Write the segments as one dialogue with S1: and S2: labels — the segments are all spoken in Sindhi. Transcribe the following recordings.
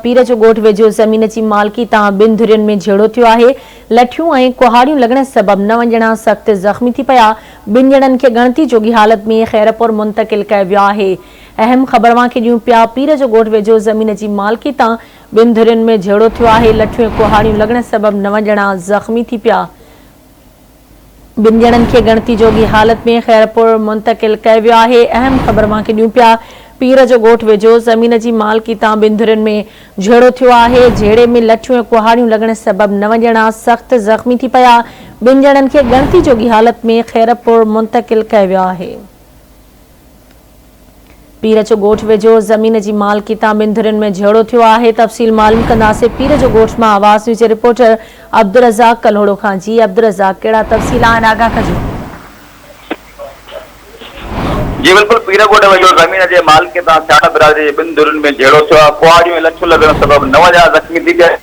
S1: پير جو ڳوٺ ويجهو زمين جي مالڪي تان ٻن ڌرين ۾ جهيڙو ٿيو آهي، لٺيون ۽ ڪهاڙيون لڳڻ سبب نو ڄڻا سخت زخمي ٿي پيا، ٻن ڄڻن کي ڳڻتي جوڳي حالت ۾ خيرپور منتقل ڪيو ويو آهي. اهم خبر اوهان کي ڏيون پيا پير جو ڳوٺ ويجهو زمين جي مالڪي تان ٻن ڌرين ۾ جهيڙو ٿيو آهي، لٺيون ۽ ڪهاڙيون لڳڻ سبب نو ڄڻا زخمي ٿي پيا. ٻن ڄڻن کي ڳڻتي جوڳي حالت ۾ خيرپور منتقل ڪيو ويو آهي، اهم خبر اوهان کي ڏيون پيا پير جو ڳوٺ ويجهو زمين جي مالڪي تان ٻن ڌرين ۾ جهيڙو ٿيو آهي، جهيڙي ۾ لٺيون ۽ ڪهاڙيون لڳڻ سبب نو ڄڻا سخت زخمي ٿي پيا، ٻن ڄڻن کي ڳڻتي جوڳي حالت ۾ خيرپور منتقل ڪيو ويو آهي. پير جو ڳوٺ ويجهو زمين جي مالڪي تان ٻن ڌرين ۾ جهيڙو ٿيو آهي، تفصيل معلوم ڪنداسين پير جو ڳوٺ مان آواز نيوز جي رپورٽر عبدالرزاق ڪلهوڙو کان جي عبدالرزاق ڪهڙا تفصيل آهن آگاهه ڪجو.
S2: جي بلڪل پير ڳوٺ ويجهو زمين جي مالڪي تان سياڻ برادري جي ٻن ڌرين ۾ جهيڙو ٿيو آهي، ڪهاڙيون ۽ لٺيون لڳڻ سبب نو ڄڻا زخمي ٿي پيا،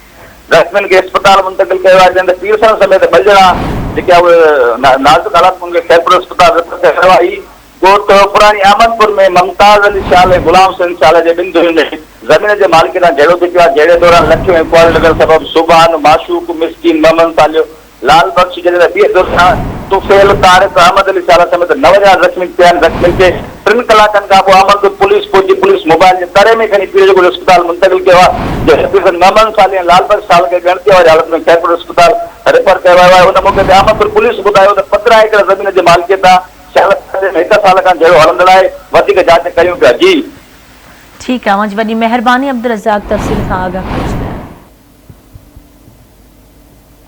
S2: زخمين کي اسپتال منتقل ڪيو آهي، جڏهن ته پيرسن سميت ٻه ڄڻا جيڪي اهي نازڪ حالات ۾ انهن کي خيرپور اسپتال ريفر ڪيو ويو آهي. ڳوٺ پراڻي احمد پور ۾ ممتاز علي سيال ۽ غلام حسين سيال جي ٻن ڌرين ۾ زمين جي مالڪي تان جهيڙو ٿي پيو آهي، جهيڙي دوران لٺيون ۽ ڪهاڙيون لڳڻ سبب سبحان، معشوق، مسڪين، محمد صالح، لال بخش جڏهن ته ٻيء ڌر سان طفيل، طارق، احمد علي سيال سميت نو ڄڻا زخمي ٿيا آهن، زخمين کي ٽن ڪلاڪن کان پوء احمد پور پوليس پهچي پوليس موبائل جي تري ۾ کڻي پير جو ڳوٺ اسپتال منتقل ڪيو آهي، جڏهن ته محمد صالح ۽ لال بخش سيال کي ڳڻتيء واري حالت ۾ خيرپور اسپتال ريفر ڪيو ويو آهي، ان موقعي تي احمد پور پوليس ٻڌايو ته 15 ايڪڙ زمين جي مالڪيء تان شهر ۾ هڪ سال کان جهيڙو هلندڙ آهي، وڌيڪ جاچ ڪيون پيا. جي.
S1: ٺيڪ آ اوهان جي وڏي مهرباني عبدالرزاق تفصيل کان آگاهه ڪرڻ جي لاء.